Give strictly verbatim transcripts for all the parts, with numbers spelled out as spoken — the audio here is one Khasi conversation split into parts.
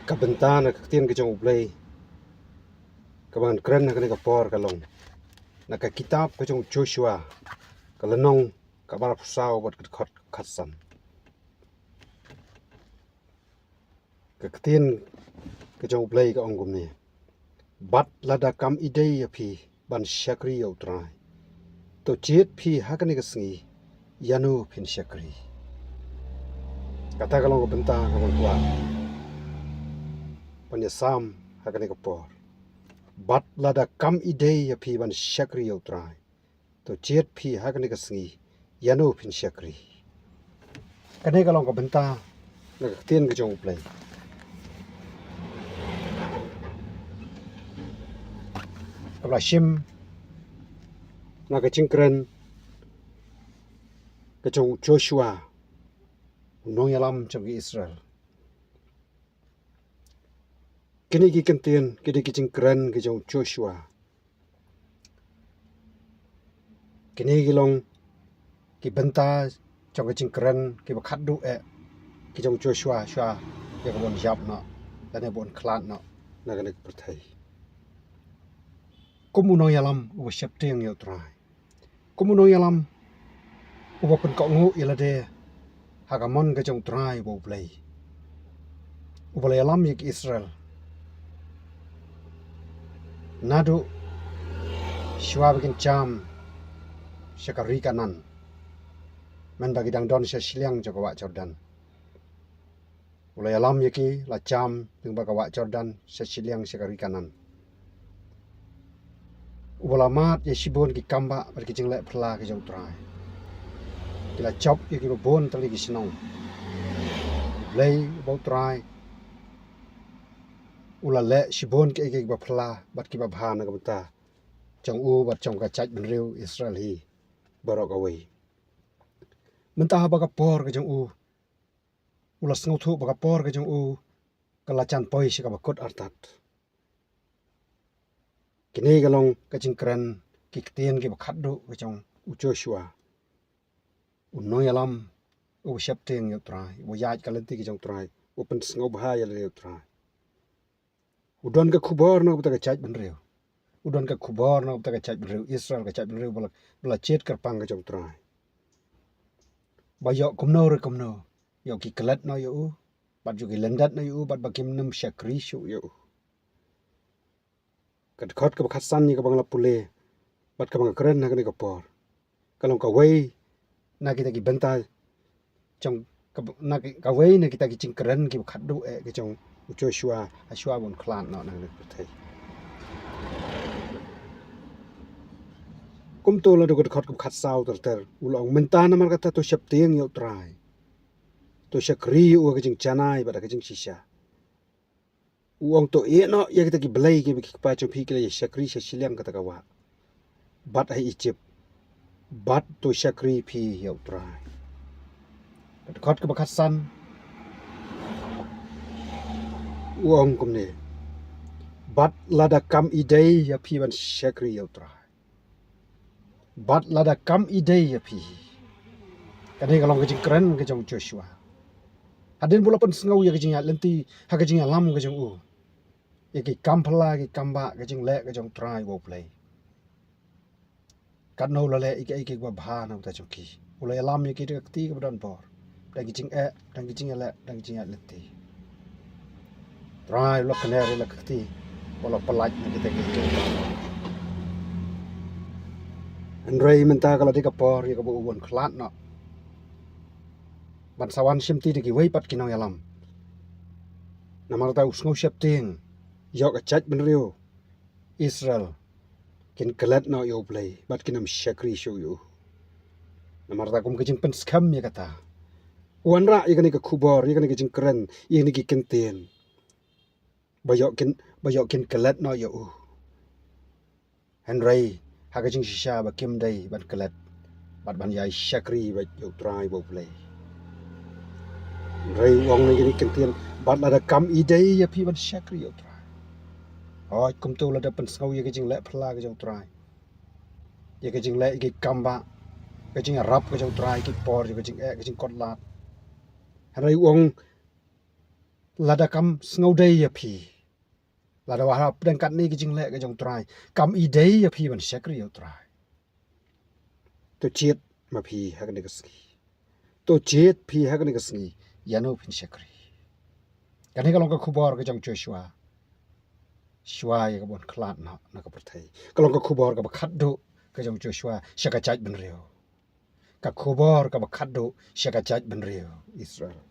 Ka bynta na ka ktien ka jong U Blei kaba ngan kren ha kane ka por ka long na ka kitab ka jong u Joshua, ka lynnong kaba arphew saw bad ka dkhot kaba khatsan. Ka ktien ka jong U Blei ka ong kumne: Bad lada kam ïadei ïa phi ban shakri ïa U Trai, to jied phi ha kane ka sngi ïano phin shakri. Kata ka long ka bynta kaba ngan kwah ban ïasam ha kane ka por. Bad lada kam ïadei ïa phi ban shakri ïa U Trai, to jied phi ha kane ka sngi ïano phin shakri. Kane ka long ka bynta na ka ktien ka jong U Blei kaba la shim na ka jingkren ka jong u Joshua, u nongïalam jong ki Israel. Kine ki kyntien, kine ki jingkren ki jong u Joshua, kine ki long ki bynta jong ka jingkren kiba khatduh eh ki jong u Joshua shuwa ïa kaba un ïap noh lane ba un khlad noh na kane ka pyrthei kum u nongïalam uba sheptieng ïa U Trai, kum u nongïalam uba pynkohnguh ïa lade ha ka mon ka jong U Trai uba U Blei, uba la ïalam ïa ki Israel naduh shuwa ba kin jam sha ka ri Kanaan, mynba ki dang don sha shiliang jong ka wah Jordan. U la ïalam ïa ki, la jam lyngba ka wah Jordan sha shiliang sha ka ri Kanaan. Uba la mad ïa shibun ki kambah bad ki jingleh phylla ki jong U Trai. Ki la jop ïa kiba bun tylli ki shnong. U Blei uba U Trai u la leh shibun kiei kiei kiba phylla bad kiba bha na ka bynta jong u bad jong ka jaitbynriew Israel hi baroh kawei. Mynta haba ka por ka jong u u la sngewthuh ba ka por ka jong u ka la jan poi sha kaba kut artat. Kine ka long ka jingkren, ki ktien kiba khatduh ka jong u Joshua, u nongïalam uba sheptieng ïa U Trai, uba ïaid ka lynti ka jong U Trai, uba pynsngewbha ïa lade ïa U Trai. U don ka khubor na ka bynta ka jaitbynriew. U don ka khubor na ka bynta ka jaitbynriew Israel, ka jaitbynriew ba la, ba la jied kyrpang ka jong U Trai. Ba ïoh kumno re kumno, ïoh ki klet noh ïa u, bad ïoh ki lyndet noh ïa u, bad ba kim nym shakri shuh ïa u. Ka dkhot kaba khatsan ïa kaba nga la pule bad kaba nga kren ha kane ka por ka long kawei na kita ki bynta jong ka, na ki, kawei na kita ki jingkren kiba khatduh eh ki jong u Joshua ha shuwa ba un khlad noh na kane ka pyrthei. Kumto la dei ka dkhot kaba khatsaw ter ter, u la ong, mynta namar kata to sheptieng ïa U Trai, to shakri ïa u ha ka jingjanai bad ha ka jingshisha. U ong, to ïeh noh ïa kita ki blei kiba ki kpa jong phi ki la ïa shakri sha shiliang kata ka wah bad ha Ijipt, bad to shakri phi ïa U Trai. Ka dkhot kaba khatsan u ong kumne: Bad lada kam ïadei ïa phi ban shakri ïa U Trai, bad lada kam ïadei ïa phi. Kane ka long ka jingkren ka jong u Joshua hadien ba u la pynsngew ïa ka jingïaid lynti ha ka jingïalam ka jong u, ïa ki kam phylla, ki kambah, ka jingleh ka jong U Trai uba U Blei. Katno u la leh ïa kiei kiei kiba bha na ka bynta jong ki. U la ïalam ïa ki da ka kti kaba don bor, da ki jingeh, da ki jingïaleh, da ki jingïaid lynti. U Trai u la kner ïa la ka kti, u la pyllait na kita kiei kiei. Hynrei mynta ka la dei ka por ïa kaba u un khlad noh ban sa wan shimti da kiwei pat ki nongïalam. Namar kata u sngew sheptieng, ïoh ka jaitbynriew Israel kin klet noh ïa U Blei bad kin ym shakri shuh ïa u. Namar kata kum ka jingpynskhem ïa kata, u wanrah ïa kane ka khubor, ïa kane ka jingkren, ïa kane ki kyntien, ba ïoh kin, ba ïoh kin klet noh ïa u. Hynrei ha ka jingshisha ba kim dei ban klet bad ban ïai shakri bad ïa U Trai uba U Blei. Hynrei u ong na kine ki kyntien, bad lada kam ïadei ïa phi ban shakri ïa U Trai. Hooid, kumto lada pynsngew ïa ka jingleh phylla ka jong U Trai, ïa ka jingleh, ïa ki kambah, ka jingïarap ka jong U Trai, ki por, ïa ka jingeh, ka jingkot lad. Hynrei u ong, Lada kam sngewdei ïa phi, lada wat hapdeng katne ki jingleh ka jong u Trai kam ïadei ïa phi ban shakri ïa u Trai, to jied ma phi ha kane ka sngi. To jied phi ha kane ka sngi, ïano phin shakri. Kane ka long ka khubor ka jong Joshua shuwa ïa kaba un khlad noh na ka pyrthei. Ka long ka khubor kaba khatduh ka jong Joshua sha ka jaitbynriew. Ka khubor kaba khatduh sha ka jaitbynriew Israel.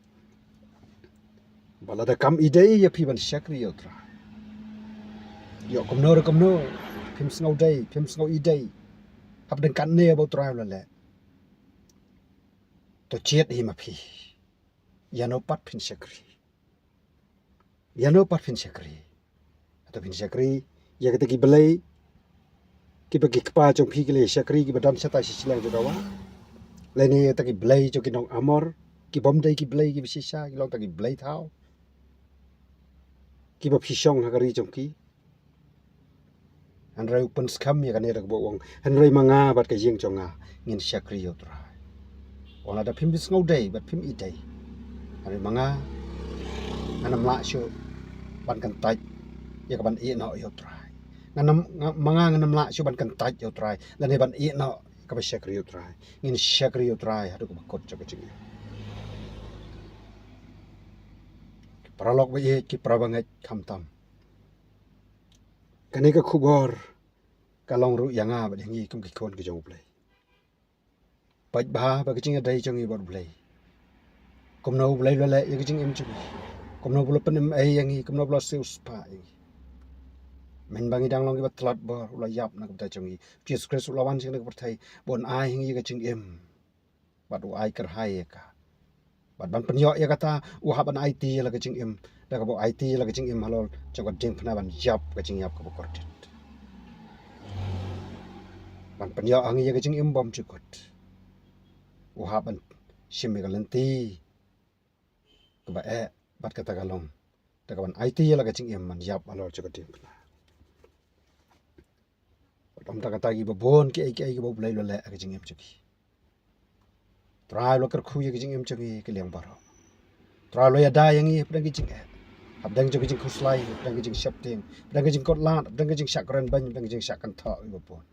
Ba lada kam ïadei ïa phi ban shakri ïa u Trai, ïoh kumno re kumno, phim sngewdei, phim sngew ïadei hapdeng katne ba u Trai u la leh, to jied hi ma phi. Ïano pat phin shakri. Ïano pat phin shakri. Hato phin shakri ïa kita ki blei kiba ki kpa jong phi ki la shakri, kiba don shatai shisha jong ka wah? Lane ïa kita ki blei jong ki nong Amor, ki bym dei ki blei kiba shisha, ki long kita ki blei thaw kiba phi shong ha ka ri jong ki? Hynrei u pynskhem ïa kane da kaba u ong, hynrei ma nga bad ka ïing jong nga ngin shakri ïa u Trai. Wan lada phim sngewdei bad phim ïadei, hynrei ma nga ngan ym lah shuh ban kyntait ïa ka ban ïehnoh ïa u Trai. Ngan ym, nga, ma nga ngan ym lah shuh ban kyntait ïa u Trai lane ban ïehnoh ïa kaba shakri ïa u Trai. Ngin shakri ïa u Trai haduh kaba kut jong ka jingim. Ki paralok ba ïeit, ki para bangeit, khamtam kane ka khubor ka long ruh ïa nga bad ïa ngi kum ki khun ki jong U Blei. Peit bha ba ka jingïadei jong ngi bad U Blei, kumno U Blei u la leh ïa ka jingim jong ngi, kumno u la pynim ei ïa ngi, kumno u la siewspah ïa ngi. Mynba ngi dang long kiba tlot bor, u la ïap na ka bynta jong ngi. U Jisu Khrist u la wan sha kane ka pyrthei ban ai ha ngi ïa ka jingim, bad u ai kyrhai ïa ka. Bad ban pynïoh ïa kata, u hap ban aiti ïa la ka jingim, da kaba u aiti ïa la ka jingim halor jong ka diengphna ban ïap ka jingïap kaba kordit. Ban pynïoh ha ngi ïa ka jingim bymjukut, u hap ban shim ïa ka lynti kaba eh, bad kata ka long da kaban aiti ïa la ka jingim ban ïap halor jong ka diengphna. Bad ym tang kata, kiba bun kiei kiei kiba U Blei u la leh ha ka jingim jong ngi. Trai u la kyrkhu ïa ka jingim jong ngi ha ki liang baroh. Trai u la ïada ïa ngi hapdeng ki jingeh, hapdeng jong ki jingkhuslai, hapdeng ki jingsheptieng, hapdeng ki jingkut lad, hapdeng ki jingshah kren beiñ, hapdeng ki jingshah kynthoh kiba bun.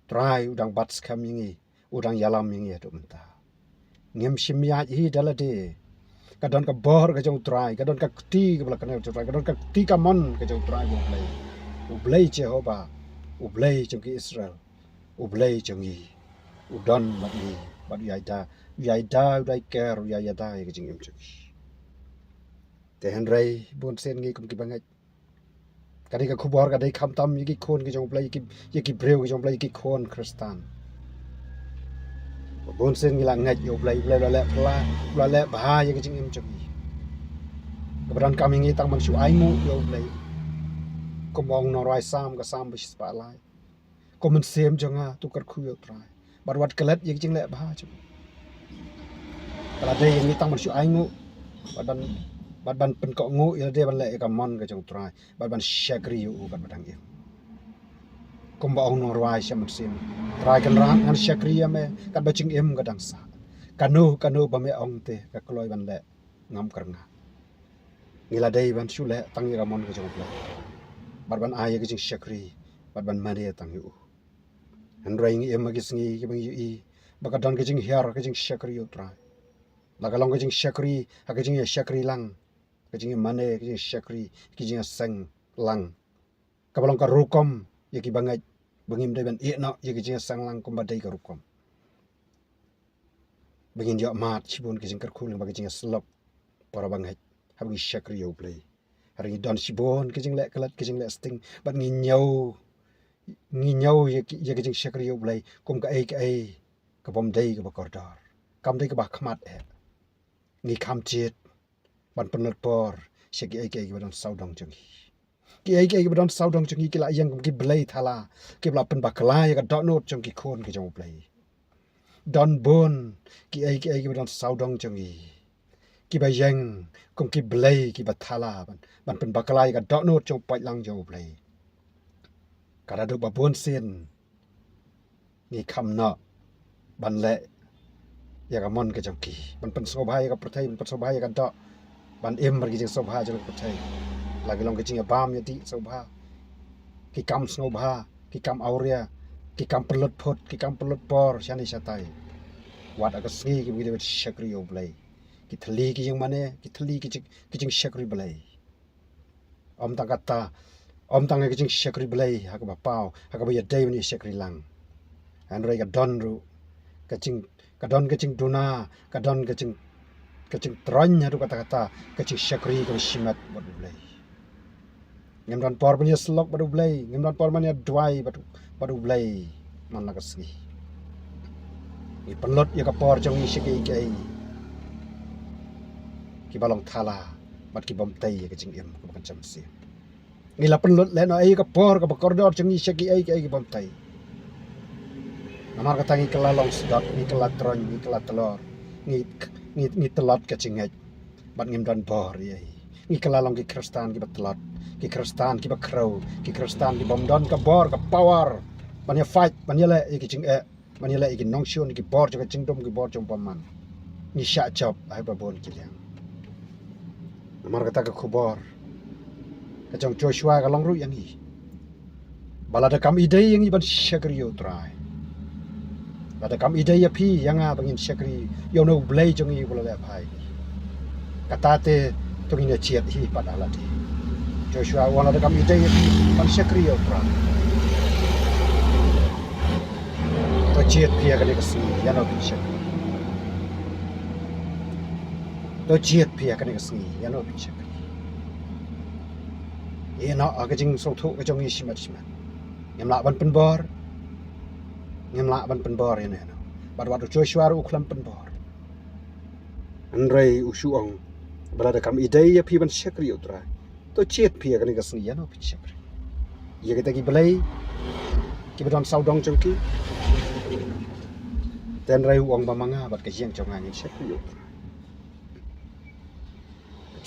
Trai u dang bat skhem ïa ngi, u dang ïalam ïa ngi haduh mynta. Ngim shym ïaid hi da lade. Ka don ka bor ka jong U Trai, ka don ka kti kaba la kynnoh U Trai, ka don ka kti kamon ka jong U Trai U Blei. U Blei Jehobah, U Blei jong ki Israel, U Blei jong ngi, u don bad ngi, bad u ïaida, u ïaida, u dei ker, u ïaida ïa ka jingim jong ngi. Te hynrei bun sien ngi kum ki bangeit, kane ka khubor ka dei khamtam ïa ki khun ki jong U Blei, ïa ki, ïa ki briew ki jong U Blei, ïa ki khun Khristan. Bun sien ngi la ngeit ïa U Blei, U Blei u la leh pla, u la leh bha ïa ka jingim jong ngi. Kaba donkam ïa ngi tang ban shu ainguh ïa U Blei. Kumba ong u nongrwai Salm, ka Salm ba shispah lai: Ko Mynsiem jong nga, to kyrkhu ïa U Trai, bad wat klet ïa ka jingleh bha jong u. Ka la dei ïa ngi tang ban shu ainguh, bad ban, bad ban pynkohnguh ïa lade ban leh ïa ka mon ka jong U Trai, bad ban shakri ïa u katba dang im. Kumba ong u nongrwai sha Mynsiem: Trai Kynrad, ngan shakri ïa me katba jingim ka dang sah. Kano kano ba me ong te ka kloi ban leh, ngam kyrngah. Ngi la dei ban shu leh tang ïa ka mon ka jong U Blei, bad ban ai ïa ka jingshakri, bad ban mane tang ïa u. Hynrei ngi im ha ki sngi kiba ngi ïohi ba ka don ka jinghiar ka jingshakri ïa U Trai. La ka long ka jingshakri ha ka jingïashakri lang, ka jingïamane, ka jingïashakri, ka jingïaseng lang, kaba long ka rukom ïa ki bangeit, ba ngim dei ban ïehnoh ïa ka jingïaseng lang kumba dei ka rukom. Ba ngin ïoh mad shibun ka jingkyrkhu lyngba ka jingïasyllok para bangeit haba ngi shakri ïa U Blei. Hynrei ngi don shibun ka jingleh klet, ka jingleh sting, bad ngi ñiew, ngi ñiew ïa ki, ïa ka jingshakri ïa U Blei kum kaei kaei ka bym dei kaba kordor, kam dei kaba khmat eh. Ngi kham jied ban pynlut por sha kiei kiei kiba don sawdong jong ngi. Kiei kiei kiba don sawdong jong ngi ki la ïeng kum ki blei thala, kiba la pynbakla ïa ka dohnud jong ki khun ki jong U Blei. Don bun kiei kiei kiba don sawdong jong ngi kiba ïeng kum ki blei kiba thala ban, ban pynbakla ïa ka dohnud jong u paidlang jong U Blei. Ka la duh ba bun sien ngi kham noh ban leh ïa ka mon ka jong ki, ban pynsngewbha ïa ka pyrthei, ban pynsngewbha ïa ka doh, ban im bad ki jingsngewbha jong ka pyrthei. La ki long ki jingïabam ïadih sngewbha, ki kam sngewbha, ki kam awria, ki kam pynlut phut, ki kam pynlut por shane shatai. Wat ha ka sngi kiba ngi dei ban shakri ïa U Blei, ki thylli ki jingmane, ki thylli ki jing, ki jingshakri Blei. Ym tang kata, ym tang ki jingshakri Blei ha kaba paw, ha kaba ïadei ban ïashakri lang. Hynrei ka don ruh ka jing, ka don ka jingduna, ka don ka jing, ka jingtroiñ haduh katta katta, ka jingshakri kaba shimet bad U Blei. Ngim don por ban ïasyllok bad U Blei, ngim don por ban ïaduwai bad, bad U Blei man la ka sngi. Ngi pynlut ïa ka por jong ngi sha kiei kiei kiba long thala bad ki bym tei ïa ka jingim kaba kan jam sien. Ngi la pynlut lehnohei ïa ka por kaba kordor jong ngi sha kiei kiei ki bym tei. Namar kata ngi kylla long sdot, ngi kylla troiñ, ngi kylla tlor, ngi, ngi, ngi tlot ka jingngeit. Bad ngim don bor ïa hi. Ngi kylla long ki Khristan kiba tlot, ki Khristan kiba khrew, ki Khristan ki bym don ka bor, ka power ban ïa fight, ban ïaleh ïa ki jingeh, ban ïaleh ïa ki nongshun, ïa ki bor jong ka jingdum, ki bor jong bymman. Ngi shah jop ha kaba bun ki liang. Namar kata ka khubor ka jong Joshua ka long ruh ïa ngi. Ba lada kam ïadei ïa ngi ban shakri ïa U Trai, lada kam ïadei ïa phi ïa nga ba ngin shakri ïa uno U Blei jong ngi uba la leh bha ïa ngi, kata te to ngin ïa jied hi pat ha lade. Joshua u ong lada kam ïadei ïa phi ban shakri ïa U Trai, to jied phi ha kane ka sngi ïano phin shakri. To jied phi ha kane ka sngi ïano phin shakri. Ïa noh ha ka jingsngewthuh ka jong ngi shimet shimet. Ngim lah ban pynbor. Ngim lah ban pynbor ïano ïano. Bad wat u Joshua ruh u khlem pynbor. Hynrei u shu ong ba lada kam ïadei ïa phi ban shakri ïa U Trai, to jied phi ha kane ka sngi ïano phin shakri. Ïa kita ki blei kiba don sawdong jong ki. Te hynrei u ong ba ma nga bad ka ïing jong nga ngin shakri ïa U Trai.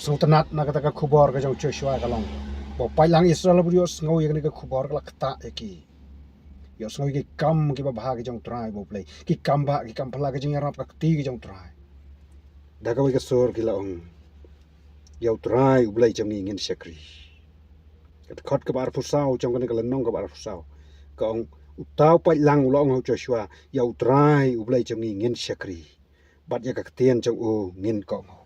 Sngewtynnat na kata ka khubor ka jong Joshua ka long ba u paidlang Israel haba u ïohsngew ïa kane ka khubor ka la ktah ïa ki. Ïohsngew ïa ki kam kiba bha ki jong U Trai ba U Blei, ki kam bah, ki kam phylla, ki jingïarap ka kti ki jong U Trai. Da kawei ka sur ki la ong, ïa U Trai U Blei jong ngi ngin shakri. Ka dkhot kaba arphew saw jong kane ka lynnong kaba arphew saw ka ong, uta u paidlang u la ong ha u Joshua, ïa U Trai U Blei jong ngi ngin shakri, bad ïa ka ktien jong u ngin kohnguh.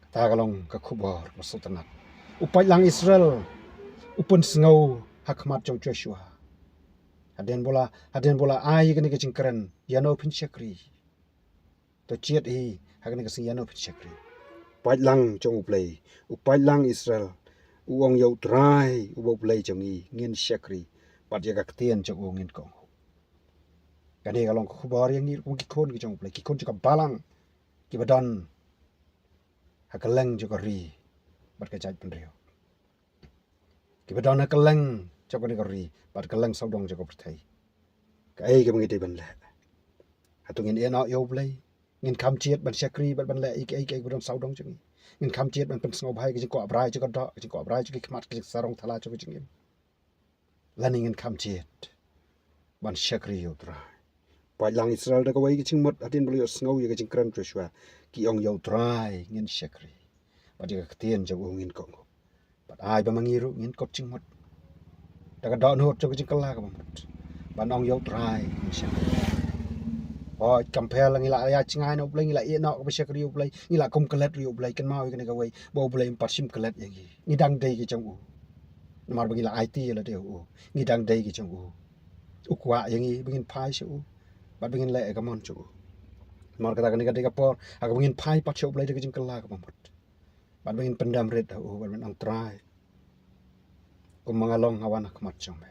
Kata ka long ka khubor kaba sngewtynnat. U paidlang Israel u pynsngew ha khmat jong Joshua. Hadien ba u la, hadien ba u la ai ïa kane ka jingkren, ïano phin shakri. To jied hi ha kane ka sngi ïano phin shakri. Paidlang jong U Blei, u paidlang Israel u ong, ïa U Trai uba U Blei jong ngi ngin shakri, bad ïa ka ktien jong u ngin kohnguh. Kane ka long ka khubor ïa ngi ruh kum ki khun ki jong U Blei, ki khun jong ka balang kiba don ha kylleng jong ka ri bad ka jaitbynriew, kiba don ha kylleng jong kane ka ri bad kylleng sawdong jong ka pyrthei. Kaei kaba ngi dei ban leh? Hato ngin ïehnoh ïa U Blei? Ngin kham jied ban shakri bad ban leh ïa kiei kiei kiba don sawdong jong ngi? Ngin kham jied ban pynsngewbha ïa ka jingkwah brai jong ka doh, ka jingkwah brai jong ki khmat, ka jingsarong thala jong ka jingim? Lane ngin kham jied ban shakri ïa U Trai? Paidlang Israel da kawei ka jingmut hadien ba la ïohsngew ïa ka jingkren Joshua, ki ong, ïa U Trai ngin shakri, bad ïa ka ktien jong u ngin kohnguh. Bad ai ba ma ngi ruh ngin kop jingmut da ka dohnud jong ka jingkylla kaba mut ban ong, ïa U Trai ngin shakri. Hooid, kam pher la ngi la ïa jngai na U Blei, ngi la ïehnoh kaba shakri ïa U Blei, ngi la kum klet ruh ïa U Blei, kynmaw ïa kane kawei, ba U Blei um pat shim klet ïa ngi. Ngi dang dei ki jong u. Namar ba ngi la aiti ïa lade ha u, ngi dang dei ki jong u. U kwah ïa ngi ba ngin phai sha u bad ba ngin leh ïa ka mon jong u. Namar kata kane ka dei ka por ha kaba ngin phai pat sha U Blei da ka jingkylla kaba mut, bad ba ngin pyndem rit ha u, bad ban ong, Trai, kumba nga long nga wan ha khmat jong me.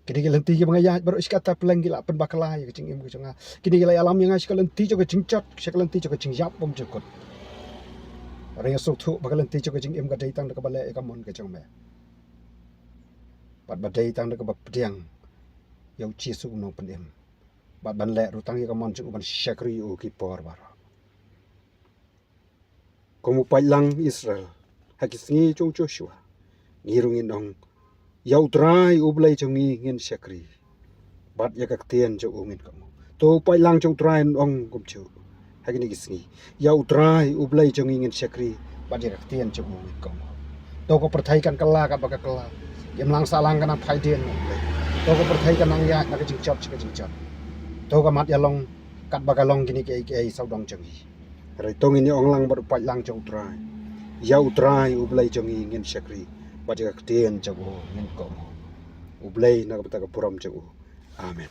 Kine ki lynti kiba nga ïaid baroh shi katta, pleng ki la pynbakla ïa ka jingim ka jong nga. Kine ki la ïalam ïa nga sha ka lynti jong ka jingjot, sha ka lynti jong ka jingïap bymjukut. Hynrei nga sngewthuh ba ka lynti jong ka jingim ka dei tang da kaba leh ïa ka mon ka jong me, bad ba dei tang da kaba pdiang ïa U Jisu U Nongpynim, bad ban leh ruh tang ïa ka mon jong u, ban shakri ïa u ki por baroh. Kum u paidlang Israel ha ki sngi jong u Joshua, ngi ruh ngin ong, ïa U Trai U Blei jong ngi ngin shakri, bad ïa ka ktien jong u ngin kohnguh. To u paidlang jong U Trai un ong kumjuh. ha kine ki sngi. Ïa U Trai U Blei jong ngi ngin shakri bad ïa ka ktien jong u ngin kohnguh. To ka pyrthei kan kylla katba ka kylla. Ïa imlang sahlang kan nang phai dien, U Blei. To ka pyrthei kan nang ïaid na ka jingjot sha ka jingjot. To ka mat ïa long katba ka long kine kiei kiei sawdong jong ngi. Hynrei to ngin ïa ong lang bad u paid lang jong U Trai. Ïa U Trai U Blei jong ngi ngin shakri bad ïa ka ktien jong u ngin kohnguh. U Blei na ka bynta ka burom jong u. Amen.